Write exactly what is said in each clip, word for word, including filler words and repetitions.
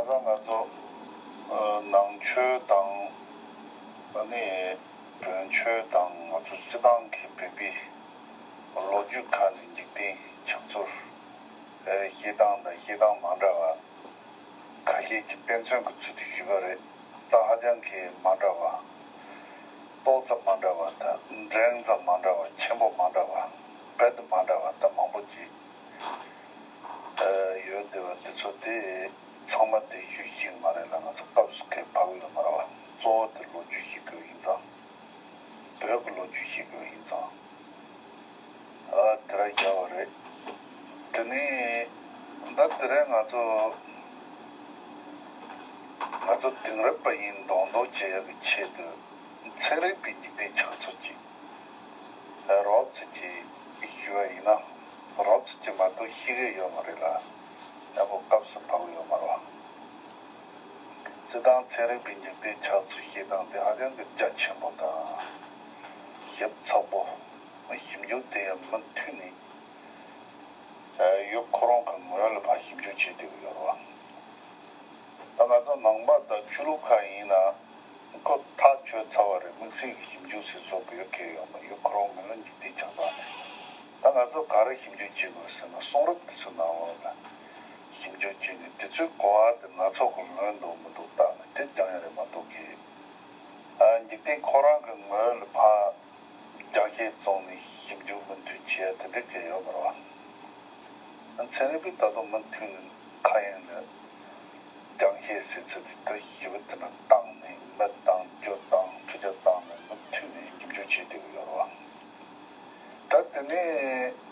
ད་ང་ཚོ་ཨ་ནང་ཆོས་དང་ཨ་ནི་བོན་ཆོས་དང་ང་ཚོ་སྤྱི་བཏང་གི་བོད་པའི་ལོ་རྒྱུས་ཁ་ནས་འཇིག་རྟེན་ཆགས་ཚུལ་ཨ་བཤད་སྟངས་དང་བཤད་སྟངས་མ་འདྲ་བ་ཁ་ཤས་ཀྱིས་དཔེ་མཚོན་གྱི་ཚུལ་དུ་ཞུས་པ་རེད། ད་ཧ་ཅང་གི་མ་འདྲ་བ། ཏོག་ཙམ་མ་འདྲ་བ་དང་འབྲིང་ཙམ་མ་འདྲ་བ། ཆེན་པོ་མ་འདྲ་བ། རྦད་དེ་མ་འདྲ་བ་དང་མང་པོ་ཅིག་ཨ་ཡོད་བསྡད་པ་དེ་ཚོ་དེ་ཚང་མ་དེ་ཞུ་ཤེས་མ་རེད་ལ། ང་ཚོ་སྐབས་སུ་གས་ཕབ་ཡོད་མ་རེད་བ། གཙོ་བོ་དེ་ལོ་རྒྱུས་ཤེས་དགོས་ཡིན་ཙང་། བོད་ཀྱི་ལོ་རྒྱུས་ཤེས་དགོས་ཡིན་ཙང་། ཨ་དེ་ར་རྒྱལ་བ་རེད། དེ་ནས་ད་དེ་རིང་ང་ཚོ་ང་ཚོ་དེང་རབས་པ་ཡིན་མདོག་མདོག་བྱེད་ཡག་གི་ཆེད་དུ་ཚན་རིག་པའི་འཇིག་རྟེན་ཆགས་ཚུལ་ཅིག་རོབ་ཙམ་ཅིག་ཞུས་པ་ཡིན་ན། རོབ་ཙམ་ཅིག་མ་གཏོགས་ཤེས་ཀྱི་ཡོད་མ་རེད་ལ། ཡག་པོ་སྐབས་སུ་བབས་ཡོད་མ་རེད་བ། སྤྱིར་བཏང་ཚན་རིག་པའི་འཇིག་རྟེན་ཆགས་ཚུལ་བཤད་སྟངས་དེ་ཧ་ཅང་གི་རྒྱ་ཆེན་པོ་དང་ཞིབ་ཚགས་པོ། ཞིབ་འཇུག་དེ་ཡང་མུ་མཐུད་ནས་ཡུལ་ཁོ་རང་གི་ངོས་ལ་ཕར་ཞིབ་འཇུག་བྱེད་བསྡད་ཀྱི་ཡོད་རེད་བ། ད་ང་ཚོ་ནང་པ་དང་ཆོས་ལུགས་ཁག་ཡིན་ན་ཁོ་ཐག་ཆོད་ཚར་བ་རེད། དམིགས་བསལ་གྱི་ཞིབ་འཇུག་ཟེར་སོགས་ཡོད་མཁན་ཡོད་མ། ཡུལ་ཁོ་རང་ངོས་ལ་འཇིག་རྟེན་ཆགས་སྟངས་རེད། ད་ང་ཚོ་ག་རེ་ཞིབ་འཇུག་བྱེད་དགོས་ཟེར་ན། གསུང་རབ་དེ་ཚོའི་ནང་ལོགས་ལ་ཞིབ་འཇུག་བྱས་ནས་དེ་ཚོའི་གོ་བ་དེ་ང་ཚོ་གི་ལོན་འདུག་མི་འདུག་བལྟས་ནས་དེ་སྦྱང་ཡ་རེད་མ་གཏོགས་ཀྱི། ཨ་འཇིག་རྟེན་ཁོ་རང་གི་ངོས་ལ་ཕར་རྒྱང་ཤེལ་བཙུགས་ནས་ཞིབ་འཇུག་མུ་མཐུད་བྱེད་ཡ་དེ་འདྲ་གང་ཡོད་མ་རེད་བ། ཚན་རིག་པས་ད་དུང་མུ་མཐུད་ནས་མཁའ་དབྱིངས་ལ་རྒྱང་ཤེལ་ཟེར་ཚུལ་དེ་ལྟར་ཞིབ་པོ་དེ་འདྲ་བཏང་ནས། མི་དང་རྒྱུ་དང་འཕྲུལ་ཆས་བཏང་ནས་མུ་མཐུད་ནས་ཞིབ་འཇུག་བྱེད་བསྡད་ཀྱི་ཡོད་རེད་བ། ད་དེ་ནས་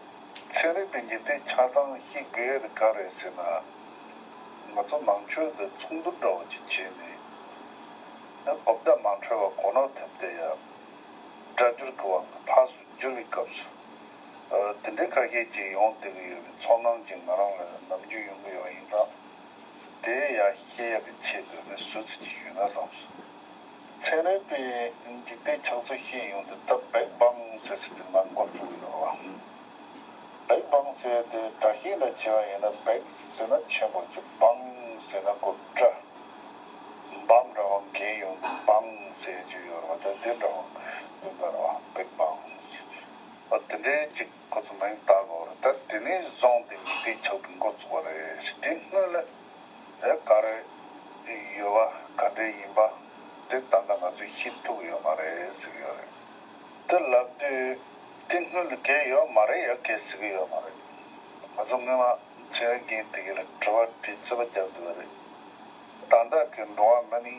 ཚན་རིག་པའི་འཇིག་རྟེན་ཆགས་སྟངས་ཤེས་དགོས་ཡ་དེ་ག་རེ་རེད་ཟེར་ན། ང་ཚོ་ནང་ཆོས་དེ་ཚོགས་འདུ་འདྲ་བོ་ཅིག་བྱས་ནས། ཨ་གོ་བརྡ་མ་འཕྲོད་པ་གོ་ནོར་ཐེབས་བསྡད་ཡ། སྒྲ་སྒྱུར་གྱི་དབང་གིས་ཕར་ཚུར་བསྒྱུར་བའི་སྐབས་སུ། ཨ་དེ་འདྲའི་ཁ་ཤས་ཅིག་ཡོང་བསྡད་ཀྱི་ཡོད་པའི་ཚོར་སྣང་ཅིག་ང་རང་ལ་ནམ་རྒྱུན་ཡོང་གི་ཡོད་པ་ཡིན་ཙང་། དེ་ཡང་ཤེས་ཡག་གི་ཆེད་དུ་ནི་ཟུར་ཙམ་ཅིག་ཞུས་ན་བསམ་སོང་། ཚན་རིག་པས་འཇིག་རྟེན་ཆགས་ཚུལ་ཤེས་ཡོང་དུས། ད་བིག་བང་ཟེར་ཚིག་དེ་མར་མགོ་བཙུགས་ཡོད་རེད་བ། བིག་བང་ཟེར་དེ་སྒྲ་ཤེས་འདྲ་བྱས་པ་ཡིན་ན། བིག་ཟེར་ན་ཆེན་པོ་ཅིག་བང་ཟེར་ན་ཁོ་སྒྲ་འབབ་འདྲ་བ་འགེལ་ཡོང་དུས་བང་ཟེར་གྱི་ཡོད་རེད་བ། ད་དེ་འདྲ་བ་ཡིན་པ་རེད་བ། བིག་བང་ཟེར་གྱི། ཨ་དེ་འདྲའི་ཅིག་ཁོ་ཚོ་མིང་བཏགས་ཡོད་རེད། ད་དེ་ནས་བཟུང་སྟེ་འཇིག་རྟེན་ཆགས་པའི་འགོ་བཙུགས་པ་རེད། དེ་སྔོན་ལ་ཨེ་ག་རེ་ཡོད་པ་ག་འདྲས་ཡིན་པ་དེ་ད་ལྟ་ང་ཚོས་ཤེས་ཐུབ་ཡོད་མ་རེད་ཟེར་གྱི་ཡོད་རེད། དེ་ལབ་དུས་དེ་སྔོན་ལ་གང་ཡོད་མ་རེད། ཡ་གང་ཟེར་གྱི་ཡོད་མ་རེད། ང་ཚོ་སྔོན་མ་ཚན་རིག་མཁན་དེ་ག་ལ་དྲི་བ་དྲིས་རྩོད་པ་རྒྱབ་འདུག་པ་རེད། ད་ལྟ་གི་འགྲོ་བ་མི་ནི་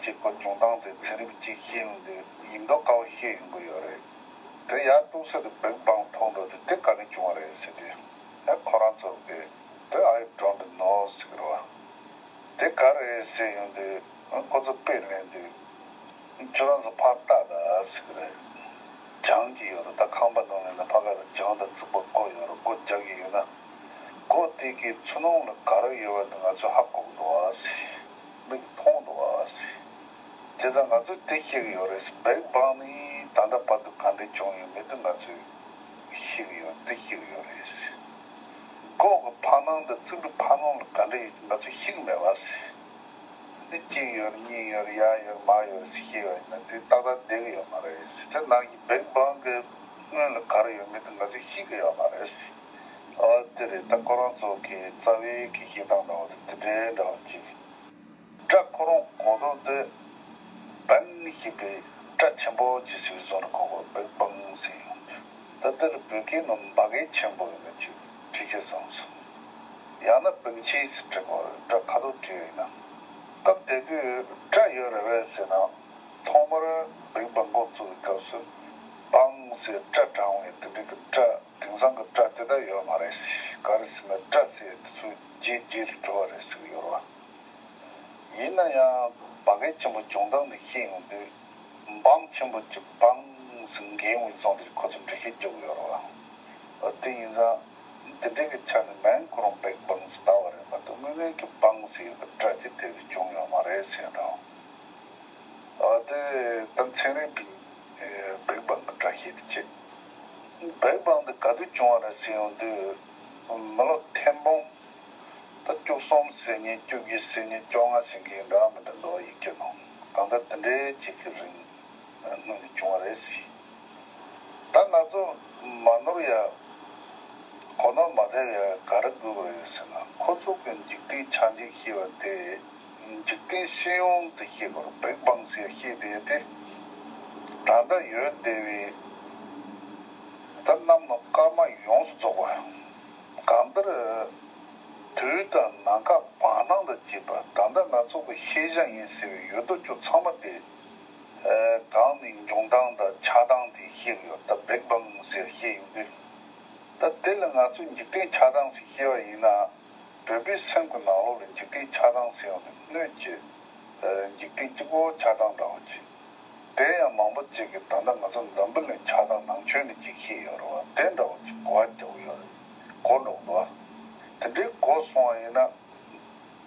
གཅིག་པོ་བྱུང་སྟངས་དེ་ཚན་རིག་པ་གཅིག་ཤེས་ཡོང་དུས་ཡིན་མདོག་ཁ་པོ་ཤེས་ཡོང་གི་ཡོད་རེད། དེ་ཡར་ཏོག་ཙམ་དུ་བིག་བང་ཐོགས་འགྲོ་དུས་དེ་ག་ནས་བྱུང་བ་རེད་ཟེར་དུས། ཨ་ཁོ་རང་ཚོ་གིས་དེ་I don't know ཟེར་གི་རེད་བ། དེ་ག་རེད་ཟེར་ཡོང་དུས། ཁོ་ཚོ་དཔེ་ལེན་དུས། ཁྱོད་རང་ཚོ་ཕར་ལྟ་ད་ཟེར་གི་རེད། གྱང་ཅིག་ཡོད་རེད། ད་ཁང་པ་ནང་ལ་ཡིན་ན་ཕ་ག་ལ་གྱང་དང་རྩིག་པ་བསྐོར་ཡོད་རེད། སྒོ་རྒྱག་གི་ཡོད་ན། སྒོ་དེ་གི་ཚུར་ནང་ལ་ག་རེ་ཡོད་པ་དེ་ང་ཚོས་ཧ་གོ་གི་འདུག་ཨ་ཟེར། མིག་མཐོང་འདུག་ཨ་ཟེར། དེ་ཙང་ང་ཚོས་དེ་ཤེས་ཀྱི་ཡོད་རེད། བིག་བང་ནི་ད་ལྟ་བར་དུ་ག་འདྲས་བྱུང་ཡོད་མེད་དེ་ང་ཚོས་ཤེས་ཀྱི་ཡོད། དེ་ཤེས་ཀྱི་ཡོད་རེད་ཟེར། སྒོ་གི་ཕར་ནང་དང་རྩིག་པའི་ཕར་ནང་ལ་ག་འདྲས་ཡོད་ང་ཚོས་ཤེས་ཀྱི་མེད་པ་ཟེར། འདི་གཅིག་ཡོད་རེད། གཉིས་ཡོད་རེད། ཡར་ཡོད་རེད། མར་ཡོད་རེད་ཟེར་ཤེས་པ་ཡིན་ན་དེ་ཏག་ཏག་བསྡད་ཀྱི་ཡོད་མ་རེད་ཟེར། དེ་ནང་གི་བིག་བང་གི་སྔོན་ལ་ག་རེ་ཡོད་མེད་དེ་ང་ཚོས་ཤེས་ཀྱི་ཡོད་མ་རེད་ཟེར། ཨོ་དེ་རེད། ད་ཁོ་རང་ཚོ་གི་རྩ་བའི་གི་བཤད་སྟངས་འདྲ་བོ་དེ་དེ་འདྲའི་འདྲ་བོ་ཅིག་སྒྲ་ཁོ་རང་གོ་དོན་དེ་བང་ཞེས་པའི་སྒྲ་ཆེན་པོ་ཅིག་ཟེར་བཟོ་འདྲ་གོ་གོ། བིག་བང་ཟེར་ཡོང་དུས། ད་དེ་ལ་བོད་སྐད་ནང་འབའ་གས་ཆེན་པོ་ཡིན་ན་ཅིག་བྲིས་ཤེས་བསམ་སོང་། ཡང་ན་བང་ཆེན་ཟེར་བྲིས་དགོས་རེད། སྒྲ་ཁ་དོག་བྲིས་ཡོད་ན། སྐབས་དེ་དུས་སྒྲ་ཡོད་རེད་པས་ཟེར་ན། ཐོག་མར་བིག་བང་འགོ་བཙུགས་པའི་སྐབས་སུ་བང་ཟེར་སྒྲ་གྲགས་འོང་ཡ་དེ་འདྲའི་གི་སྒྲ། དེང་སང་གི་སྒྲ་དེ་འདྲ་ཡོད་མ་རེད། ག་རེ་ཟེར་ན་སྒྲ་ཟེར་ཡ་དེ་ཚོ་རྗེས་རྗེས་ལ་འགྲོ་བ་རེད་ཟེར་གི་ཡོད་རེད་བ། ཡིན་ན་ཡང་འབའ་གས་ཆེན་པོ་བྱུང་སྟངས་དེ་ཤེས་ཡོང་དུས། འབངས་ཆེན་པོ་གཅིག་བང་ཟེར་འགེལ་འོང་ཙང་དེ་ཁོ་ཚོ་འགྲེལ་བཤད་རྒྱག་གི་ཡོད་རེད་བ། ཨ་དེ་ཡིན་ཙང་དེ་འདྲའི་གི་ཆ་ནས་མིང་ཁོ་རང་བིག་བང་ཟེར་བཏགས་པ་རེད་མ་གཏོགས། དངོས་གནས་ཀྱི་བང་ཟེར་ཡག་གི་སྒྲ་དེ་དེ་ཚོ་བྱུང་ཡོད་མ་རེད་ཟེར་ཡ་འདྲ། ཨ་དེ་ད་ཚན་རིག་པས་བིག་བང་གི་སྒྲ་བཤད་དེ་བྱེད། བིག་བང་འདི་ག་དུས་བྱུང་བ་རེད་ཟེར་ཡོང་དུས། མི་ལོ་ཐེར་འབུམ་ད་བཅུ་ གསུམ་ཟེར་མཁན། བཅུ་བཞི་ཟེར་མཁན། བཅོ་ལྔ་ཟེར་མཁན་འདྲ་མི་འདྲ་འདུག་ཡིག་ཆ་ནང་། གང་ལྟར་དེ་འདྲའི་ཅིག་གི་རིང་སྔོན་ནས་བྱུང་བ་རེད་ཟེར། ད་ང་ཚོ་མ་ནོར་ཡ། གོ་ནོར་མ་ཐེབས་ཡ་ག་རེ་དགོས་པ་རེད་ཟེར་ན། ཁོ་ཚོ་གི་འཇིག་རྟེན་ཆགས་འཇིག་ཤེས་པ་དེ། འཇིག་རྟེན་སྤྱི་ཡོངས་དེ་ཤེས་དགོས་རེད། བིག་བང་ཟེར་ཤེས་བསྡད་དེ། ད་ལྟ་ཡོད་བསྡད་པའི་ད་གནམ་ནས་སྐར་མ་ཡོངས་སུ་རྫོགས་པ། གང་ལྟར་དུས་དང་ནམ་མཁའ་བར་སྣང་དང་བཅས་པ། ད་ལྟ་ང་ཚོ་གི་ཤེས་བྱ་ཡིན་ཟེར་བའི་ཡོད་དོ་ཅོག་ཚང་མ་དེ་གང་ནས་འབྱུང་སྟངས་དང་ཆགས་སྟངས་དེ་ཤེས་ཀྱི་ཡོད། ད་བིག་བང་ཟེར་ཤེས་ཡོང་དུས། ད་དེ་ལ་ང་ཚོས་འཇིག་རྟེན་ཆགས་སྟངས་ཟེར་ཤེས་པ་ཡིན་ན། བོད་པའི་སེམས་ཀྱི་ནང་ལོགས་ལ་འཇིག་རྟེན་ཆགས་སྟངས་ཟེར་ཡོང་དུས། སྣོད་ཀྱི་འཇིག་རྟེན་གཅིག་པོ་ཆགས་སྟངས་འདྲ་བོ་ཅིག་དེ་ཡང་མང་པོ་ཅིག་གིས་ད་ལྟ་ང་ཚོ་འཛམ་བུ་གླིང་ཆགས་སྟངས་ནང་ཆོས་ནས་ཅིག་ཤེས་ཡོད་རེད་བ། དེ་འདྲ་བོ་ཅིག་གོ་བ་རྒྱག་ཡོད་རེད། གོ་འགྲོ་གི་འདུག་བ། དེ་འདྲའི་གོ་སོང་བ་ཡིན་ན།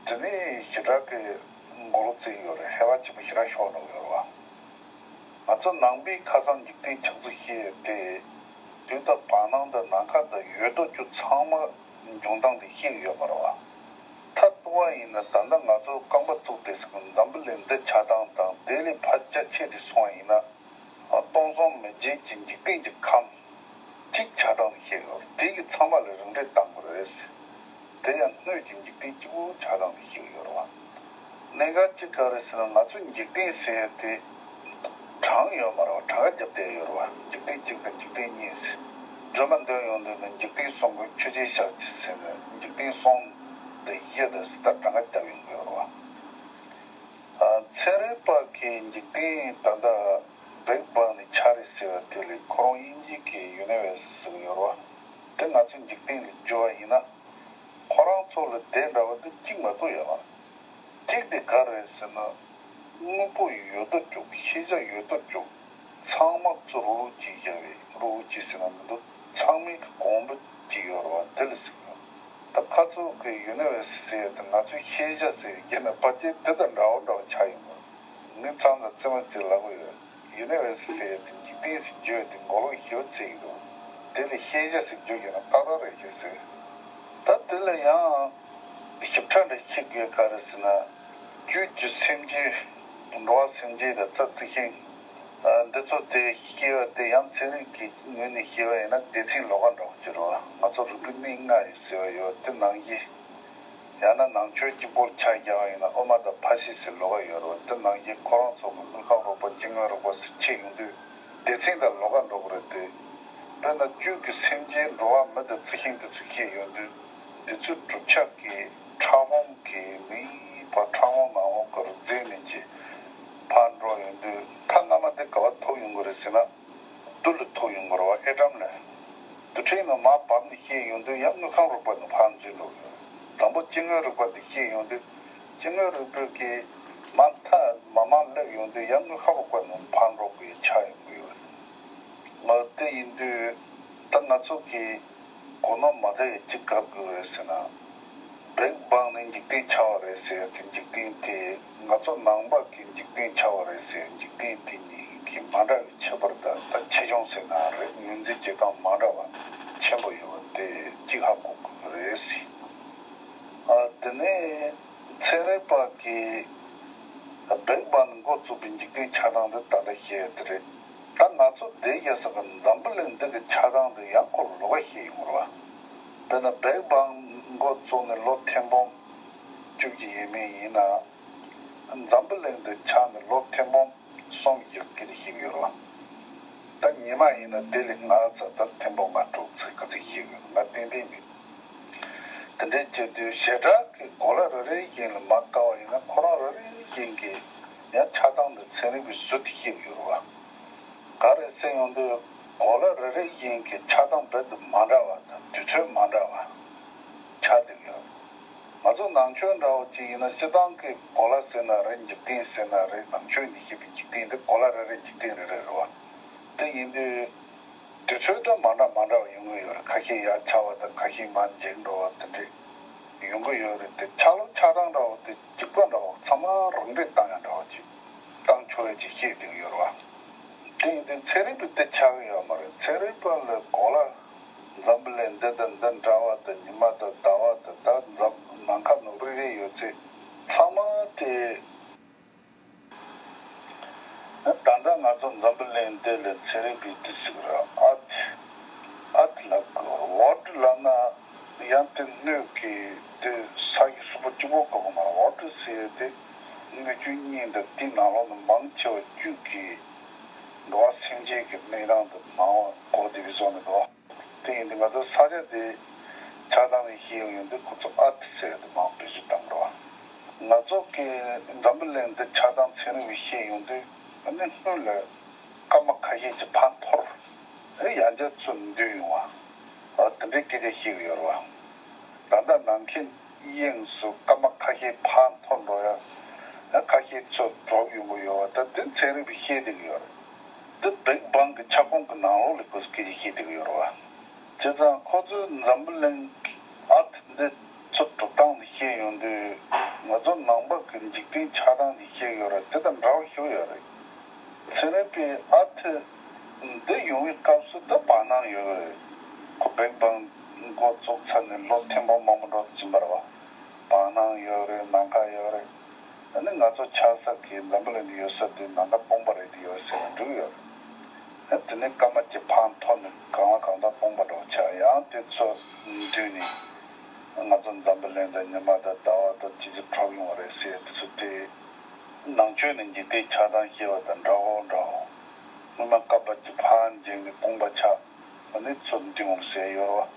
དེ་ནས་ཞེ་དྲག་གི་མགོ་ལོག་བརྩི་ཡོད་རེད། ཧེ་བག་ཆེན་པོ་ཞེ་དྲག་ཤོར་འགྲོ་གི་ཡོད་རེད་བ། ང་ཚོ་ནང་པའི་ཁ་སང་འཇིག་རྟེན་ཆགས་ཚུལ་ཤེས་ཏེ། དུས་དང་བར་སྣང་དང་ནམ་མཁའ་དང་ཡོད་དོ་ཅོག་ཚང་མ་འབྱུང་སྟངས་དེ་ཤེས་ཀྱི་ཡོད་མ་རེད་བ། མཐར་གཏུགས་པ་ཡིན་ན། ད་ལྟ་ང་ཚོ་རྐང་པ་བཙུགས་ཏེ་ཟེར་གི་འཛམ་བུ་གླིང་འདི་ཆགས་སྟངས་དང་། དེ་ལས་ཕར་རྒྱ་ཆེ་དེ་སོང་བ་ཡིན་ན། སྟོང་གསུམ་མི་མཇེད་ཀྱི་འཇིག་རྟེན་གྱི་ཁམས་གཅིག་ཆགས་སྟངས་དེ་ཤེས་ཀྱི་ཡོད་རེད། དེ་གི་ཚང་མ་ལ་རིགས་འགྲེ་བཏང་དགོས་རེད། དེ་ཡང་སྣོད་ཀྱི་འཇིག་རྟེན་གཅིག་པོ་ཆགས་སྟངས་དེ་ཤེས་ཀྱི་ཡོད་རེད་བ། གནད་འགག་ཅིག་ག་རེ་ཟེར་ན། ང་ཚོས་འཇིག་རྟེན་ཟེར་ཡ་དེ་གྲངས་ཡོད་མ་རེད་བ། གྲངས་ཀ་རྒྱབ་བསྡད་ཡོད་རེད་བ། འཇིག་རྟེན་གཅིག་དང་འཇིག་རྟེན་གཉིས་ཟེར། སྒྲོལ་མ་འདོན་ཡོང་དུས་ནི་འཇིག་རྟེན་གསུམ་གྱི་ཆུ་སྐྱེས་ཞག་གཅིག་ཟེར་ནས། འཇིག་རྟེན་གསུམ་དེ་བཞི་དེ་ཟེར། ད་གྲངས་ཀ་རྒྱབ་ཡོང་གི་ཡོད་རེད་བ། ཨ། ཚན་རིག་པ་གིས་འཇིག་རྟེན་ད་ལྟ་བིག་བང་ནས་ཆགས་རེད་ཟེར་བ་དེ་ལ། ཁོ་རང་དབྱིན་ཇི་གི་ཡུ་ནི་ཝར་སི་ཟེར་གྱི་ཡོད་རེད་བ། དེ་ང་ཚོས་འཇིག་རྟེན་ལ་བསྒྱུར་བ་ཡིན་ན། ཁོ་རང་ཚོ་ལ་དེ་འདྲ་བ་དེ་གཅིག་མ་གཏོགས་ཡོད་མ་རེད། གཅིག་དེ་ག་རེ་རེད་ཟེར་ན། དངོས་པོ་ཡོད་དོ་ཅོག་ཤེས་བྱ་ཡོད་དོ་ཅོག་ཚང་མ་རུག་རུག་བྱས་བཞག་པའི། རུག་རུག་བྱས་ཟེར་ན་མི་འདུག་ཚང་མའི་གོང་བུ་ཅིག་ཡོད་རེད་བ། དེ་ལ་ཟེར་གྱི་ཡོད། ད་ཁོ་ཚོ་གི་ཡུ་ནི་ཝར་སི་ཟེར་ཡ་དེ། ང་ཚོའི་ཤེས་བྱ་ཟེར་ཡ་དེ་ནི་ཕལ་ཆེར་དེ་དང་འདྲ་བོ་འདྲ་བོ་ཆགས་ཡོང་གི་རེད། ངས་མཚམས་ལ་རྩེད་མོ་ཅིག་ལབ་ཀྱི་ཡོད། ཡུ་ནི་ཝར་སི་ཟེར་ཡ་དེ་འཇིག་རྟེན་ཟེར་བརྗོད་ཡ་དེ་མགོ་ལོག་ཞེ་པོ་བརྩི་གི་འདུག་དེ་ལ་ཤེས་བྱ་ཟེར་བརྗོད་ཡོད་ན་ཏག་ཏག་རེད་ཤག་ཟེར། ད་དེ་ལ་ཡང་ཞིབ་ཕྲ་འདྲ་ཤེས་དགོས་ག་རེ་ཟེར་ན། རྒྱུད་ཀྱི་སེམས་ཅན། འགྲོ་བ་སེམས་ཅན་དང་རྩྭ་རྩི་ཤིང་། ཨ། འདི་ཚོ་དེ་ཤེས་པ་དེ་ཡང་ཚན་རིག་གི་ངོས་ནས་ཤེས་པ་ཡིན་ན་སྡེ་ཚན་ལོགས་ཀ་འདྲ་བོ་ཅིག་རེད་བ། ང་ཚོ་རིག་པའི་གནས་ལྔ་ཡོད་ཟེར་བ་ཡོད། དེ་ནང་བཞིན། ཡང་ན་ནང་ཆོས་གཅིག་པོར་ཆ་བཞག་པ་ཡིན་ན་དབུ་མ་དང་ཕར་ཕྱིན་ཟེར་ལོགས་ཀ་ཡོད་རེད་བ། དེ་ནང་བཞིན་ཁོ་རང་ཚོ་གི་དངོས་ཁམས་རིག་པ། སྤྱི་དངོས་རིག་པ་ཟེར་ཕྱེ་ཡོང་དུས། སྡེ་ཚན་དང་ལོགས་ཀ་འགྲོ་གི་རེད་དེ། དཔེར་ན་རྒྱུད་ཀྱི་སེམས་ཅན། འགྲོ་བ་མི་དང་རྩི་ཤིང་དེ་ཚོ་ཤེས་ཡོང་དུས། འདི་ཚོའི་གྲུབ་ཆ་གི་ཕྲ་མོ་གི་མིང་། ཕར་ཕྲ་མོ་ནང་ལོགས་ཀྱི་རིགས་འཛིན་ནས་ཀྱི་ཕར་འགྲོ་ཡོང་དུས། མཐའ་སྔ་མ་དེ་ག་པར་ཐུག་ཡོང་གི་རེད་ཟེར་ན། རྡུལ་ལ་ཐུག་ཡོང་གི་རེད་བ། ཨེ་ཊམ་ལ། རྡུལ་ཕྲན་ནང་མར་བབས་ནས་ཤེས་ཡོང་དུས། ཡང་དངོས་ཁམས་རིག་པ་ནང་ཕར་འཛུལ་འགྲོ་གི་རེད། དང་པོ་སྤྱི་དངོས་རིག་པ་དེ་ཤེས་ཡོང་དུས། སྤྱི་དངོས་རིག་པ་གི་མར་མཐའ་མར་མར་སླེབས་ཡོང་དུས། ཡང་དངོས་ཁམས་རིག་པ་ནང་ཕར་འགྲོ་དགོས་ཆགས་ཡོང་གི་ཡོད་རེད། ང་དེ་ཡིན་དུས་ད་ང་ཚོ་གི་གོ་ནོར་མ་ཐེབས་ཡ་ཅིག་ག་རེ་དགོས་རེད་ཟེར་ན། བིག་བང་ནས་འཇིག་རྟེན་ཆགས་པ་རེད་ཟེར་ཡ་དེ། འཇིག་རྟེན་དེ། ང་ཚོ་ནང་པ་གི་འཇིག་རྟེན་ཆགས་པ་རེད་ཟེར་ཡ་འཇིག་རྟེན་དེ་གཉིས་ཀྱི་མ་འདྲ་བའི་ཁྱད་པར་དང་། ད་ཆེ་ཆུང་ཟེར་ན་རེད། ངོས་འཛིན་བྱེད་སྟངས་མ་འདྲ་བ་ཆེན་པོ་ཡོད་པ་དེ་གཅིག་ཧ་གོ་དགོས་ཀྱི་རེད་ཟེར། ཨ། དེ་ནས་ཚན་རིག་པ་གིས་བིག་བང་ནས་འགོ་བཙུགས་པའི་འཇིག་རྟེན་ཆགས་སྟངས་དེ་ད་ལྟ་བཤད་ཡ་དེ་རེད། ད་ང་ཚོ་བསྡད་ཡ་ས་གི་འཛམ་བུ་གླིང་འདི་གི་ཆགས་སྟངས་དེ་ཡང་ཁོ་ལོགས་ཀ་ཤེས་ཡོང་གི་རེད་བ། དཔེར་ན་བིག་བང་འགོ་བཙུགས་ནས་ལོ་ཐེར་འབུམ་བཅུ་གཅིག་ཡས་མས་ཡིན་ན། འཛམ་བུ་གླིང་འདི་ཆགས་ནས་ལོ་ཐེར་འབུམ་གསུམ་བཞི་སྐད་ཤིག་ཡོད་རེད་བ། ད་ཉི་མ་ཡིན་ན་དེ་ལས་ལྔ་ཙམ། ད་ཐེར་འབུམ་ལྔ་དྲུག་ཙམ་ག་ཚོད་ཤིག་ཡོད་ང་ཏན་ཏན་མེད། དེ་འདྲའི་བྱེད་དུས་ཞེ་དྲག་གི་གོ་ལ་རེ་རེ་བཞིན་ལ་མ་བལྟ་བ་ཡིན་ན། ཁོ་རང་རེ་རེ་བཞིན་གྱི་ཡང་ཆགས་སྟངས་འདི་ཚན་རིག་པའི་ཟུར་དུ་ཤེས་ཀྱི་ཡོད་རེད་བ། ག་རེ་ཟེར་ཡོང་དུས་གོ་ལ་རེ་རེ་བཞིན་གྱི་ཆགས་སྟངས་རྦད་དེ་མ་འདྲ་བ་དང་དུས་ཚོད་མ་འདྲ་བ་ཆགས་བསྡད་ཡོད། ང་ཚོ་ནང་ཆོས་འདྲ་བོ་ཅིག་ཡིན་ན་སྤྱིར་བཏང་གི་གོ་ལ་ཟེར་ན་རེད། འཇིག་རྟེན་ཟེར་ན་རེད། ནང་ཆོས་ནས་བཤད་པའི་འཇིག་རྟེན་འདི་གོ་ལ་རེ་རེ་འཇིག་རྟེན་རེ་རེ་རེད་བ། དེ་ཡིན་དུས་དུས་ཚོད་ད་མ་འདྲ་མ་འདྲ་བ་ཡོང་གི་ཡོད་རེད། ཁ་ཤས་ཡར་ཆགས་པ་དང་ཁ་ཤས་མར་འགྱེལ་འགྲོ་བ་དེ་འདྲས་ཡོང་གི་ཡོད་རེད་དེ། ཆགས་ལུགས་ཆགས་སྟངས་འདྲ་བོ་དེ་གཅིག་པ་འདྲ་བོ་ཚང་མ་རིགས་འགྲེ་བཏང་ཡ་འདྲ་བོ་ཅིག་བཏང་ཆོག་ཡ་ཅིག་བཤད་བསྡད་ཀྱི་ཡོད་རེད་བ། དེ་ཡིན་དུས་ཚན་རིག་པས་དེ་ཆགས་ཀྱི་ཡོད་མ་རེད། ཚན་རིག་པ་ལ་གོ་ལ་འཛམ་བུ་གླིང་འདི་དང་འདི་འདྲ་བ་དང་། ཉི་མ་དང་ཟླ་བ་དང་། ད་འཛམ་ནམ་མཁའ་ནང་རིག་ པའི་དེ་ཟེར་གི་ར། ཨ་ཨ་ལབ་གི། ཝ་ཊར་ལབ་ན་ཡང་དེ་སྣོད་ཀྱི་དེ་ས་ཡི་གཟུགས་པོ་གཅིག་པོ་གོ་གི་མ་རེད། ཝ་ཊར་ཟེར་ཡས་དེ་སྣོད་བཅུད་གཉིས་འདི་དེའི་ནང་ལོགས་ནས་མང་ཆེ་བ་བཅུད་ཀྱི་འགྲོ་བ་སེམས་ཅན་གྱི་གནས་སྟངས་དེ་མང་བ་གོ་བདེ་བའི་བཟོ་ནས་འདུག་དེ་ཡིན་དུས་ང་ཚོ་ས་ཆ་དེ་ཆགས་སྟངས་ནས་བཤད་ཡོང་དུས་ཁོ་ཚོ་ཨ་ཏི་ཟེར་དེ་མང་བེད་སྤྱོད་བཏང་འགྲོ་བ། ང་ཚོ་གི་འཛམ་བུ་གླིང་འདི་ཆགས་སྟངས་ཚན་རིག་པས་བཤད་ཡོང་དུས་ཨ་ནི་སྔོན་ལ་སྐར་མ་ཁ་ཤས་ཀྱི་ཕར་འཐོར། ཨེ་ཡང་བསྐྱར་ཚུར་འདུས་ཡོང་བ། ཨ་དེ་འདྲའི་སྐད་ཆ་བཤད་ཀྱི་ཡོད་རེད་བ། ད་ལྟ་ནང་ཁྱིམ་དབྱིངས་སུ་སྐར་མ་ཁ་ཤས་ཕར་འཐོར་འགྲོ་ཡ། ཨ་ཁ་ཤས་ཚུར་གྲོལ་ཡོང་གི་ཡོད་བ། ད་དེ་ཚན་རིག་པས་བཤད་བསྡད་ཀྱི་ཡོད་རེད། འདི་བིག་བང་གི་ཁྱབ་ཁོངས་ཀྱི་ནང་ལོགས་ལ་ཁོ་ཚོས་སྐད་ཆ་བཤད་བསྡད་ཀྱི་ཡོད་རེད་བ། བྱས་ཙང་ཁོ་ཚོས་འཛམ་བུ་གླིང་གི་ཨར་ཐི་འདི་ཚུར་གྲུབ་སྟངས་འདི་བཤད་ཡོང་དུས་ང་ཚོ་ནང་པ་གི་འཇིག་རྟེན་ཆགས་སྟངས་འདི་བཤད་ཡོད་རེད། དེ་དང་འདྲ་བ་ཞིག་ཡོད་རེད། ཚན་རིག་པས་ཨར་ཐི་འདི་ཡོང་བའི་སྐབས་སུ་ད་བར་སྣང་ཡོད་རེད། ཁོ་བིག་བང་འགོ་བཙུགས་ཚར་ནས་ལོ་ཐེར་འབུམ་མང་པོ་འགྲོ་ཟིན་པ་རེད་བ། བར་སྣང་ཡོད་རེད། ནམ་མཁའ་ཡོད་རེད། ཨ་ནི་ང་ཚོ་ཆགས་ས་གི་འཛམ་བུ་གླིང་འདི་ཡོད་ས་དེ་ནམ་མཁའ་སྟོང་པ་རེད་དེ་ཡོད་ཟེར་ནས་འགྲིག་ཡོད་རེད། ཨ་དེ་ནས་སྐར་མ་གཅིག་ཕར་འཐོར་ནས་གང་ལ་གང་འདྲ་སྟོང་པ་འདྲ་བོ་ཆགས། ཡང་དེ་ཚོ་འདུས་ནས་ང་ཚོ་འཛམ་བུ་གླིང་དང་ཉི་མ་དང་ཟླ་བ་དང་དེ་ཚོ་གྲུབ་ཡོང་བ་རེད་ཟེར། དེ་ཚོ་དེ་ནང་ཆོས་ནས་འཇིག་རྟེན་ཆགས་སྟངས་བཤད་པ་དང་འདྲ་བོ་འདྲ་བོ། སྔོན་མ་སྐར་མ་གཅིག་ཕར་འགྱེལ་ནས་སྟོང་པ་ཆགས། ཨ་ནི་ཚུར་འདུས་ཡོང་ཟེར་ཡོད་རེད་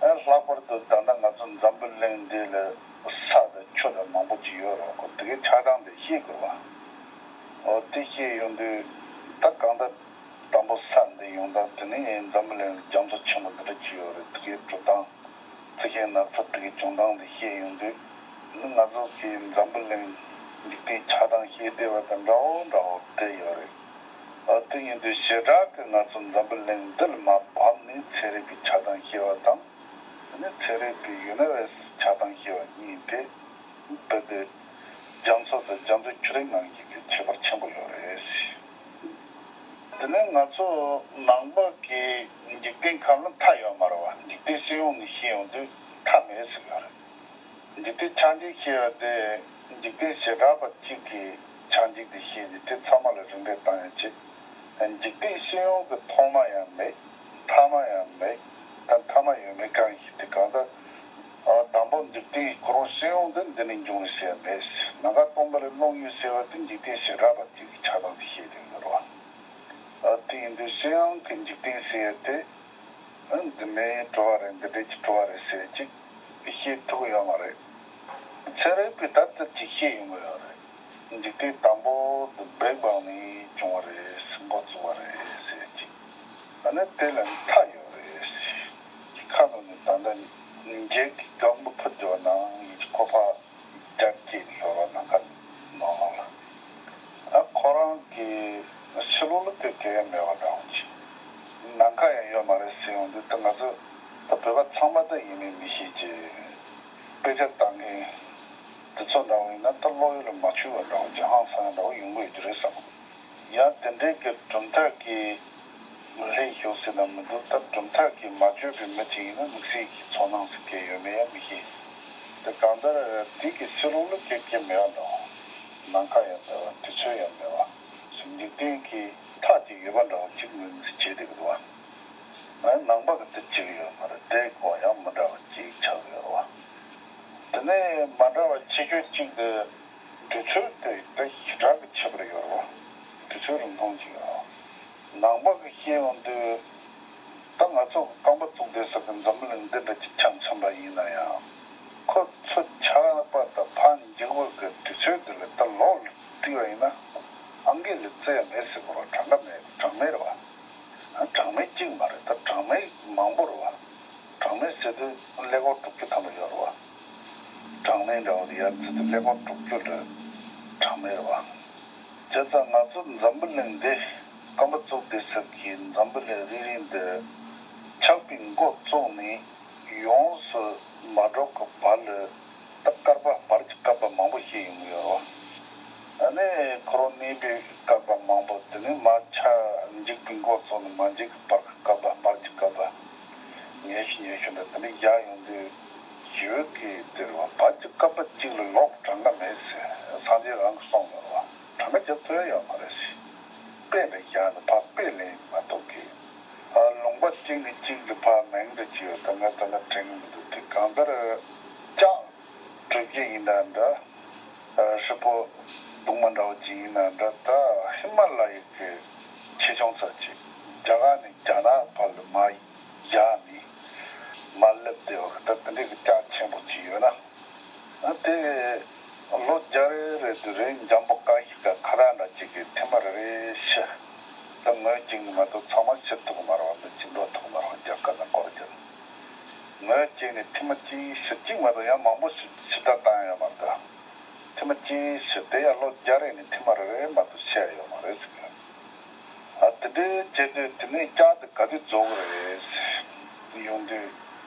བ། ཨ་ལྷག་པར་དུ་ད་ལྟ་ང་ཚོ་འཛམ་བུ་གླིང་འདི་ལ་ས་དང་ཆུ་དང་མང་པོ་ཅིག་ཡོད་རེད་བ། ཁོ་དེ་གའི་ཆགས་སྟངས་དེ་ཤེས་དགོས་བ། འོ་དེ་ཤེས་ཡོང་དུས་ད་གང་ལྟར་དང་པོ་ས་འདི་ཡོང་སྟངས། དེ་ནས་འཛམ་བུ་གླིང་ལ་རྒྱ་མཚོ་ཆེན་པོ་འདི་འདྲ་ཅིག་ཡོད་རེད། དེ་གའི་གྲུབ་སྟངས། རྩི་ཤིང་ནགས་ཚལ་དེ་གའི་བྱུང་སྟངས་འདི་ཤེས་ཡོང་དུས་ང་ཚོ་གི་འཛམ་བུ་གླིང་འཇིག་རྟེན་ཆགས་སྟངས་ཤེས་བདེ་བ་དང་འདྲ་བོ་འདྲ་བོ་དེ་ཡོད་རེད། ཨ་དེ་ཡིན་དུས་བྱེ་བྲག་གི་ང་ཚོ་འཛམ་བུ་གླིང་འདི་ལ་མར་བབས་ནས་ཚན་རིག་པའི་ཆགས་སྟངས་ཤེས་པ་དང་། དེ་ནས་ཚན་རིག་པའི་ཡུ་ནི་ཝར་སི་ཆགས་སྟངས་ཤེས་པ་གཉིས་དེ་རྦད་དེ་རྒྱ་མཚོ་དང་རྒྱ་མཚོའི་ཆུ་རིན་ནང་བཞིན་གྱི་ཁྱད་པར་ཆེན་པོ་ཡོད་རེད། དེ་ནས་ང་ཚོ་ནང་པ་གི་འཇིག་རྟེན་ཁམས་ལ་མཐའ་ཡོད་མ་རེད་བ། འཇིག་རྟེན་སྤྱི་ཡོངས་ནས་བཤད་ཡོང་དུས་མཐའ་མེད་ཟེར་གྱི་ཡོད་རེད། འཇིག་རྟེན་ཆགས་འཇིག་ཤེས་པ་དེ་འཇིག་རྟེན་བྱེ་བྲག་པ་གཅིག་གི་ཆགས་འཇིག་དེ་ཤེས་ནས་དེ་ཚང་མ་ལ་རིམ་པས་བཏང་ཡ་བྱེད། འཇིག་རྟེན་སྤྱི་ཡོངས་ཀྱི་ཐོག་མ་ཡང་མེད། མཐའ་མ་ཡང་མེད། ད་མཐའ་མ་ཡོད་མེད་གང་ཞིག་དེ་གང་ལྟར། ཨ་དང་པོ་འཇིག་རྟེན་ཁོ་རང་སྤྱི་ཡོངས་དེ་འདི་ནས་འབྱུང་བའི་ཟེར་མེད། ནམ་མཁའ་སྟོང་པ་ལས་ཀློང་ཡོད་ཟེར་བ་དེ་འཇིག་རྟེན་བྱེ་བྲག་པ་གཅིག་གི་ཆགས་སྟངས་དེ་ཤེས་དེ་ཡོད་རེད་བ། ཨ་དེ་ཡིན་དུས་སྤྱི་ཡོངས་ཀྱི་འཇིག་རྟེན་ཟེར་ཡ་དེ། ཨ་འདི་འདྲའི་འགྲོ་བ་རེད། འདི་འདྲའི་གི་འགྲོ་བ་རེད་ཟེར་ཅིག་ཤེས་ཐུབ་ཀྱི་ཡོད་མ་རེད། ཚན་རིག་པས་ད་ལྟ་ཅིག་ཤེས་ཡོང་གི་ཡོད་རེད། འཇིག་རྟེན་དང་པོ་འདི་བིག་བང་ནས་བྱུང་བ་རེད། འགོ་བཙུགས་པ་རེད་ཟེར་ཅིག་ཨ་ནི་དེ་ལ་མཐའ་ཡོད་རེད་ཟེར། ཁ་ནང་ནས་ད་ལྟ་འགྱེལ་གྱི་སྒང་པོ་ཕུད་བསྡད་པ་ནང་བཞིན་གྱི་ཁོ་པ་རྒྱ་སྐྱེད་ནས་ཡོད་ར། ནམ་མཁའ་ནང་ལོགས་ལ། ཨ་ཁོ་རང་གི་ཕྱི་ལོགས་ལ་དེ་གས་མེད་པ་འདྲ་བོ་ཅིག་ནམ་མཁའ་ཡང་ཡོད་མ་རེད་ཟེར་ཡོང་དུས་ད་ང་ཚོ་ད་བོད་པ་ཚང་མ་ད་ཡིན་མིན་མི་ཤེས་ཀྱི། དཔེ་ཆ་ལྟ་མཁན་དེ་ཚོ་འདྲ་བོ་ཡིན་ན་ད་བློ་ཡུལ་ལ་མ་ཆུད་པ་འདྲ་བོ་ཅིག་ཧང་སང་འདྲ་བོ་ཡོང་གི་ཡོད་ཀྱི་རེད་བསམ། ཡང་དེ་འདྲའི་གི་གྲུབ་མཐའ་གི་སླེབས་ཤོག་ཟེར་ན་མི་འདུག་ད་གྲུབ་མཐའ་གི་མ་བཅོས་པའི་མི་ཅིག་ཡིན་ན་དམིགས་བསལ་གྱི་ཚོར་སྣང་ཟེར་མཁན་ཡོད་མེད་ཡང་མི་ཤེས། དེ་གང་ལྟར་དེ་གི་ཕྱི་ལོགས་ལ་སྐད་སྐད་མེད་པ་འདྲ་བོ། ནམ་མཁའ་ཡང་མེད་པ། དུས་ཚོད་ཡང་མེད་པ། འཇིག་རྟེན་གྱི་མཐའ་ཅིག་ཡོད་པ་འདྲ་བོ་ཅིག་ངོས་འཛིན་བྱེད་བསྡད་ཀྱི་འདུག་བ། ང་ནང་པ་གི་དེ་ཅིག་ཡོད་མ་རེད། དེ་གོ་ཡང་མི་འདྲ་བ་ཅིག་ཆགས་ཡོད་རེད་བ། དེ་ནས་མ་འདྲ་བ་ཁྱད་ཆོས་གཅིག་དེ། དུས་ཚོད་དེ་ད་ཞེ་དྲག་གི་ཁྱད་པར་ཡོད་རེད་བ། དུས་ཚོད་རིང་ཐུང་ཅིག་ཡོད་རེད་བ། ནང་པ་གི་བཤད་ཡོང་དུས། ད་ང་ཚོ་རྐང་པ་བཙུགས་བསྡད་ས་གི་འཛམ་བུ་གླིང་འདི་འདྲ་ཅིག་ཆ་མཚོན་པ་ཡིན་ན་ཡང་། ཁོ་ཚོ་ཆགས་པ་དང་ཕར་འགྱིག་པ་གི་དུས་ཚོད་དེ་ལ་ད་ལོ་ལ་བརྩིས་པ་ཡིན་ན། ཨང་ཀི་ལ་བརྩི་ཡ་མེད་ཟེར་དགོས་རེད། གྲངས་ཀ་མེད། གྲངས་མེད་རེད་བ། ཨ་གྲངས་མེད་གཅིག་མ་རེད། ད་གྲངས་མེད་མང་པོ་རེད་བ། གྲངས་མེད་ཟེར་དུས་ཀླད་ཀོར་དྲུག་ཅུ་ཐམ་པ་ཡོད་རེད་བ། གྲངས་མེད་འདྲ་བོ་དེ་ཡར་བརྩིས་དུས་ཀླད་ཀོར་དྲུག་ཅུ་ལས་གྲངས་མེད་རེད་བ། བྱས་ཙང་ང་ཚོ་འཛམ་བུ་གླིང་འདི་རྐང་པ་བཙུགས་བསྡད་ས་གི་འཛམ་བུ་གླིང་རིལ་རིལ་འདི་ཆགས་པའི་འགོ་བཙུགས་ནས་ཡོངས་སུ་མ་གྲུབ་ཀྱི་བར་ལ་ད་བསྐལ་པ་བར་གྱི་བསྐལ་པ་མང་པོ་ཞིག་ཡོང་གི་ཡོད་རེད་བ། ཨ་ནི་ཁོ་རང་གནས་པའི་བསྐལ་པ་མང་པོ། དེ་ནས་མར་ཆགས་འཇིག་པའི་འགོ་བཙུགས་ནས་མ་འཇིག་གི་བར་གྱི་བསྐལ་པ། བར་གྱི་བསྐལ་པ། ཉི་ཤུ་ཉི་ཤུ་འདྲ་དེ་འདྲ་བཞག་ཡོང་དུས། ཞེ་པོ་གི་དེ་རེད་བ། བར་གྱི་བསྐལ་པ་གཅིག་ལ་ལོག་གྲངས་ཀ་མེད་ཟེར་སངས་རྒྱས་རང་གིས་གསུངས་ཡོད་རེད་བ། གྲངས་ཀ་རྒྱབ་ཐུབ་ཡ་ཡོད་མ་རེད་ཟེར། དཔེ་འདྲ་བཞག་ནས་ཕར་དཔེ་ལེན་མ་གཏོགས་གི། གཅིག་ནས་གཅིག་ལ་ཕར་མིང་འདྲ་ཅིག་ཡོད། ད་ང་ད་ལྟ་དྲན་གྱི་མི་འདུག་དེ་གང་ལྟར་ལྕགས་གྲུ་བཞི་ཡིན་ན་འདྲ། ཧྲིལ་པོ་གདུང་མ་འདྲ་བོ་ཅིག་ཡིན་ན་འདྲ། ད་ཧི་མ་ལ་ཡའི་གི་ཆེ་ཆུང་ཚ་ཅིག་རྒྱ་གར་ནས་རྒྱ་ནག་བར་ལ་མར་བཞག་ནས་མར་སླེབས་བསྡད་པ་གི་ད་དེ་འདྲའི་གི་ལྕགས་ཆེན་པོ་ཅིག་ཡོད་ན། ཨ་དེ་ལོ་བརྒྱ་རེ་རེ་དུ་རེ་འཇམ་པོ་དཀར་ཞིག་ག་ཁ་རག་འདྲ་ཅིག་གི་ཐེངས་མ་རེ་རེ་ཤི། ད་ངོས་གཅིག་ནི་མ་གཏོགས་ཚང་མ་ཤི་ཐུབ་ཀྱི་མ་རེད་བ། མི་གཅིག་འགྲོ་ཐུབ་ཀྱི་མ་རེད་བ། རྒྱ་དཀར་ནག་སྐོར་རྒྱག་ངོས་གཅིག་ནི་ཐེངས་མ་གཅིག་ཤི་གཅིག་མ་གཏོགས་ཡང་མང་པོ་ཤི་ཤི་ད་བཏང་ཡོད་མ་རེད་ད། ཐེངས་མ་གཅིག་ཤི་དེ་ཡང་ལོ་བརྒྱ་རེ་ནི་ཐེངས་མ་རེ་རེ་མ་གཏོགས་ཤི་ཡ་ཡོད་མ་རེད་ཟེར་གི། ཨ་དེ་འདྲའི་བྱེད་དུས་དེ་ནས་ལྕགས་དེ་ག་དུས་རྫོགས་རེད་ཡོང་དུས།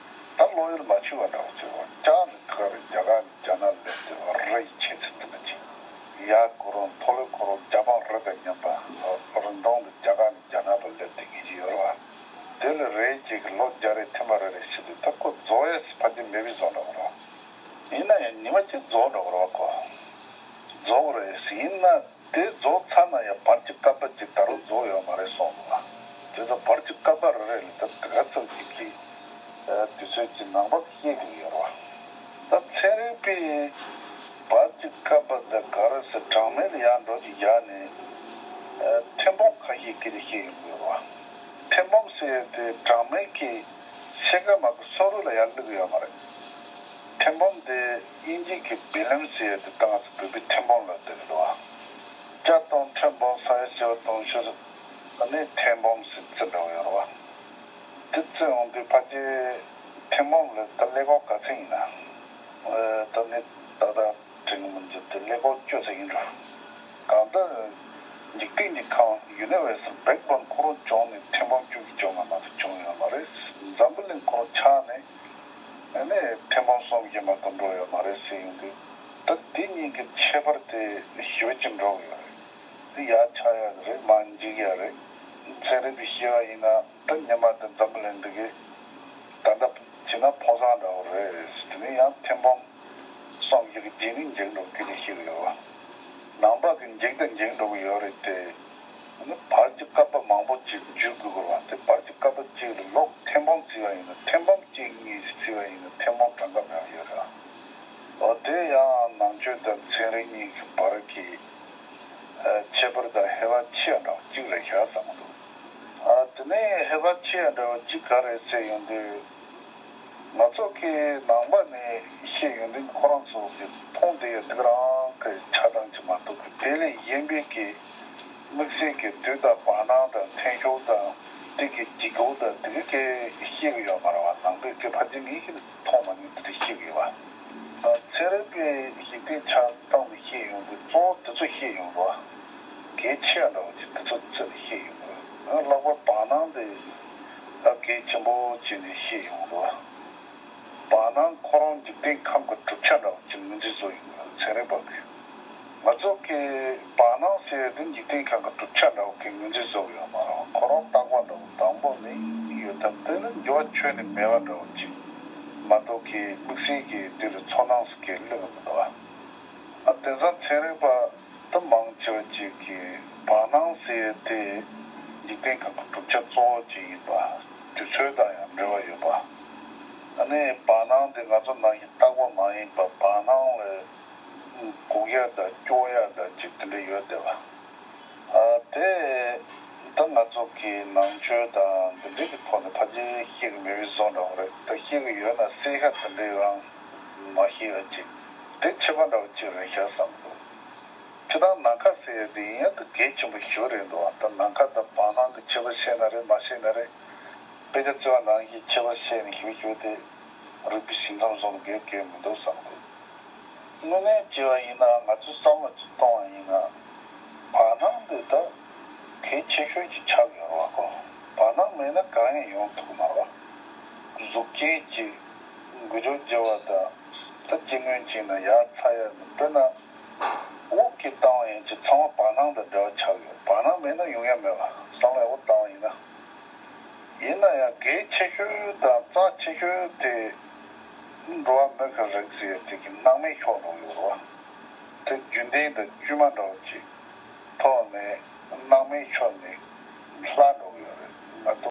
ད་བློ་ཡུལ་མ་ཆུད་པ་འདྲ་བོ་བྱེད་པ། ལྕགས་ནི་ག་རེ་རྒྱ་གར་ནས་རྒྱ་ནག་སླེབས་ཏེ་རི་ཡི་ཆེ་ཚད་དེ་འདྲ་ཅིག་ཡར་ཁོ་རང་མཐོ་ལོས་ཁོ་རང་རྒྱ་དཔངས་རི་དང་མཉམ་པ། རི་གདོང་དུ་རྒྱ་གར་ནས་རྒྱ་ནག་བར་སླེབས་ཏེ་གི་ཡོད་རེད་བ། དེ་ལ་རེད་ཅིག་གི་ལོ་བརྒྱ་རེ་ཐེངས་མ་རེ་རེ་ཤི་དུས་ད་ཁོ་རྫོགས་ཡས་ཕལ་ཆེར་མེད་པའི་བཟོ་འདྲ་བོ་རེད་བ། ཡིན་ན་ཡང་ཉི་མ་གཅིག་རྫོགས་འགྲོ་གི་རེད་བ་ཁོ། རྫོགས་རེད་ཡིན་ན། དེ་རྫོགས་ཚར་ན་ཡང་བར་གྱི་བསྐལ་པ་གཅིག་ད་རུང་རྫོགས་ཡོད་མ་རེད་གསུངས་འདུག་ལ། དེ་ཚོ་བར་གྱི་བསྐལ་པ་རེ་རེ་ལ་ད་དེ་ག་ཙམ་ཞིག་གི་དུས་ཚོད་ཀྱི་ནང་པ་བཤད་དགོས་ཡོད་རེད་བ། ད་ཚན་རིག་པས་བར་གྱི་བསྐལ་པ་འདི་ག་རེ་ཟེར་གྲངས་མེད་ལ་ཡར་འགྲོ་གི་ཡར་ནས་ཐེར་འབུམ་ཁ་ཤས་ཀྱི་རེ་བཤད་ཡོང་གི་ཡོད་རེད་བ། ཐེར་འབུམ་ཟེར་དེ་གྲངས་མེད་ཀྱི་ཕྱེད་ཀ་མ་གཏོགས་སོ་རུ་ལ་ཡར་སླེབས་ཡོད་མ་རེད། ཐེར་འབུམ་དེ་དབྱིན་ཇི་གི་བི་ལིམ་ཟེར་ཡ་དེ་ད་ང་ཚོ་བོད་པའི་ཐེར་འབུམ་ལ་བསྡད་ཀྱི་འདུག་ཨ། བརྒྱ་སྟོང་ཁྲི་འབུམ་ས་ཡ་བཞི་བ་དུང་ཕྱུར་ཨ་ནི་ཐེར་འབུམ་ཟེར་བརྩི་འདྲ་བོ་ཡོད་རེད་བ། དེ་བརྩི་ཡོང་དུས་ཕལ་ཆེར་ཐེར་འབུམ་ལ་ད་ཀླད་ཀོར་ག་ཚད་ཡིན་ན། ཨ་ད་ནི་ད་ལྟ། དྲན་གྱི་མི་འདུག་དེ་ཀླད་ཀོར་བཅུ་ཙམ་ཡིན་འགྲོ། གང་ལྟར། འཇིག་རྟེན་གྱི་ཁམས་universe Big Bang ཁོ་རང་བྱུང་ནས་ཐེར་འབུམ་བཅུ་གི་བཅོ་ལྔ་མ་གཏོགས་བྱུང་ཡོད་མ་རེད། འཛམ་བུ་གླིང་ཁོ་རང་ཆགས་ནས་ཨ་ནི་ཐེར་འབུམ་གསུམ་བཞི་མ་གཏོགས་འགྲོ་ཡོད་མ་རེད་ཟེར་ཡོང་དུས། ད་དེ་གཉིས་ཀྱི་ཁྱད་པར་དེ་ཞེ་པོ་ཅིག་འགྲོ་གི་ཡོད་རེད། དེ་ཡར་ཆག་ཡ་རེད། མར་འཇིག་ཡ་རེད། ཚན་རིག་པས་བཤད་པ་ཡིན་ན། ད་ཉི་མ་དེ་འཛམ་བུ་གླིང་འདི་གི་ད་ལྟ་བྱས་ན་ཕོ་བྲང་འདྲ་བོ་རེད། དེ་ནས་ཡང་ཐེར་འབུམ་གསུམ་བཞི་གི་རྗེས་ནས་འཇིག་འགྲོ་གི་རེད་ཞིག་ཡོད་བ། ནང་པ་གི་འཇིག་དང་འཇིག་འགྲོ་གི་ཡོད་རེད་དེ། ནི་བར་གྱི་བསྐལ་པ་མང་པོ་ཅིག་བརྒྱུད་དགོས་ཀྱི་རེད་བ། དེ་བར་གྱི་བསྐལ་པ་གཅིག་ལ་ལོ་ཐེར་འབུམ་བརྩིས་པ་ཡིན་ན། ཐེར་འབུམ་གཅིག་གཉིས་བརྩིས་པ་ཡིན་ན་ཐེར་འབུམ་གྲངས་ཀ་མང་ཡོད་རེད་བ། འོ་དེ་ཡང་ནང་ཆོས་དང་ཚན་རིག་གཉིས་ཀྱི་བར་གྱི་ཨ་ཁྱད་པར་དང་ཧེ་བག་ཆེ་བ་འདྲ་བོ་གཅིག་རེད་ཤག་བསམ་གྱི་འདུག་ཨ་དེ་ནས་ཧེ་བག་ཆེ་བ་འདྲ་བོ་གཅིག་ག་རེ་ཟེར་ཡོང་དུས། ང་ཚོ་གི་ནང་པ་ནས་བཤད་ཡོང་དུས། ཁོ་རང་ཚོ་གི་མཐོང་བསྡད་ཡ་དེ་ག་རང་གི་ཆ་ཚང་ཅིག་མ་གཏོགས་གི། དེ་ལས་གཞན་པའི་གི་དམིགས་བསལ་གྱི་དུས་དང་བར་སྣང་དང་མཚན་ཕྱོགས་དང་དེ་གི་འཇིག་སྒོ་དང་དེ་གི་གི་བཤད་གི་ཡོད་མ་རེད་བ། ནང་པའི་གི་ཕལ་ཆེར་ངས་ཤི་མཐོང་མ་མྱོང་དེ་འདྲ་བཤད་གི་ཡོད་བ། ཚན་རིག་པའི་གཞི་རྟེན་ཆ་ཚང་དུ་བཤད་ཡོང་དུས་གཙོ་བོ་དེ་ཚོ་བཤད་ཡོང་འདུག་བ། གལ་ཆེ་བ་འདྲ་བོ་ཅིག་དེ་ཚོ་ཚུར་བཤད་ཡོང་འདུག་ལྷག་པར་བར་སྣང་དེ་ད་གལ་ཆེན་པོ་བྱས་ནས་བཤད་ཡོང་འདུག་བ། བར་སྣང་ཁོ་རང་འཇིག་རྟེན་ཁམས་ཀྱི་གྲུབ་ཆ་འདྲ་བོ་ཅིག་ངོས་འཛིན་བཟོ་ཡོང་འདུག་ཚན་རིག་པ་གིས། ང་ཚོ་གིས་བར་སྣང་ཟེར་དེ་འཇིག་རྟེན་ཁམས་ཀྱི་གྲུབ་ཆ་འདྲ་བོ་གི་ངོས་འཛིན་བཟོ་གི་ཡོད་མ་རེད། ཁོ་རང་རྟག་པ་འདྲ་བོ་དང་པོ་ནས་ཡོད་སྟབས། དེ་ནི་འགྱུར་བ་ཁྱོན་ནས་མེད་པ་འདྲ་བོ་ཅིག་མ་གཏོགས་གི་དམིགས་བསལ་གྱི་དེ་ལ་ཚོར་སྣང་ཟེར་གི་སླེབས་མི་འདུག་བ། ཨ་དེང་སང་ཚན་རིག་པ་ད་མང་ཆེ་བ་ཅིག་གིས་བར་སྣང་ཟེར་དེ་འཇིག་རྟེན་ཁམས་ཀྱི་གྲུབ་ཆ་གཙོ་བོ་ཅིག་ཡིན་པ། དུས་ཚོད་དང་ཡང་འབྲེལ་བ་ཡོད་པ། ཨ་ནི་བར་སྣང་དེ་ང་ཚོ་ནང་བཞིན་རྟག་པ་མ་ཡིན་པ། བར་སྣང་ལ་འགུག་ཡ་དང་སྐྱོ་ཡ་དང་ཅིག་དེ་འདྲ་ཡོད་བསྡད་པ། ཨ་དེ་ད་ང་ཚོ་གི་ནང་ཆོས་དང་འདི་འདྲའི་གི་ཐོག་ནས་ཕལ་ཆེར་ཤེས་གི་མེད་པའི་བཟོ་འདྲ་བོ་རེད། ད་ཤེས་གི་ཡོད་ན་གསལ་ཁ་དེ་འདྲའི་རང་མ་ཤེས་པ་ཅིག་དེ་ཁྱད་པར་འདྲ་བོ་ཅིག་རེད་ཤག་བསམ་གི་འདུག་སྤྱིར་བཏང་ནམ་མཁའ་ཟེར་ཡ་དེ་ཡིན་ཡ་ད་གལ་ཆེན་པོ་ཞེ་པོ་རེད་འདུག་ད་ནམ་མཁའ་དང་བར་སྣང་གི་ཁྱད་པར་ཤེས་ན་རེད་མ་ཤེས་ན་རེད། དཔེ་ཆ་བརྩི་བ་ནང་བཞིན་ཁྱད་པར་ཤེས་ནས་ཞུ་ཞུ་དེ་རིག་པའི་ཞིང་ཁམས་བཟུང་དགོས་གལ་མི་འདུག་བསམ་གི་འདུག་དངོས་གནས་བྱས་པ་ཡིན་ན། ང་ཚོས་བསམ་བློ་ཅིག་གཏོང་བ་ཡིན་ན། བར་སྣང་འདི་ད་གལ་ཆེ་ཤོས་ཅིག་ཆགས་ཡོད་རེད་བ་ཁོ། བར་སྣང་མེད་ན་གང་ཡང་ཡོང་ཐུབ་ཀྱི་མ་རེད་བ། གཟུགས་ཅན་གྱི་འགུལ་སྐྱོད་བྱེད་པ་དང་། ད་སྤྱི་དངོས་གཅིག་ན་ཡར་འཚར་ཡ་ནི། དཔེར་ན། དབུགས་ཀྱི་བཏང་བ་ཡིན་ཅིག་ཚང་མ་བར་སྣང་དང་འབྲེལ་བ་ཆགས་ཡོད། བར་སྣང་མེད་ན་ཡོང་ཡ་མེད་བ། བསམ་བློ་ཡག་པོ་བཏང་བ་ཡིན་ན། ཡིན་ན་ཡང་གལ་ཆེ་ཤོས་དང་རྩ་ཆེ་ཤོས་དེ་འགྲོ་བ་མི་གི་རིགས་ཟེར་ཡ་དེ་གི་སྣང་མེད་ཤོར་འགྲོ་ཡོད་རེད་བ། དེ་རྒྱུན་ལྡན་དང་དཀྱུས་མ་འདྲ་བོ་ཅིག་ཐོག་ནས་སྣང་མེད་ཤོར་ནས་ལྷག་འགྲོ་གི་ཡོད་རེད། ང་ཚོ།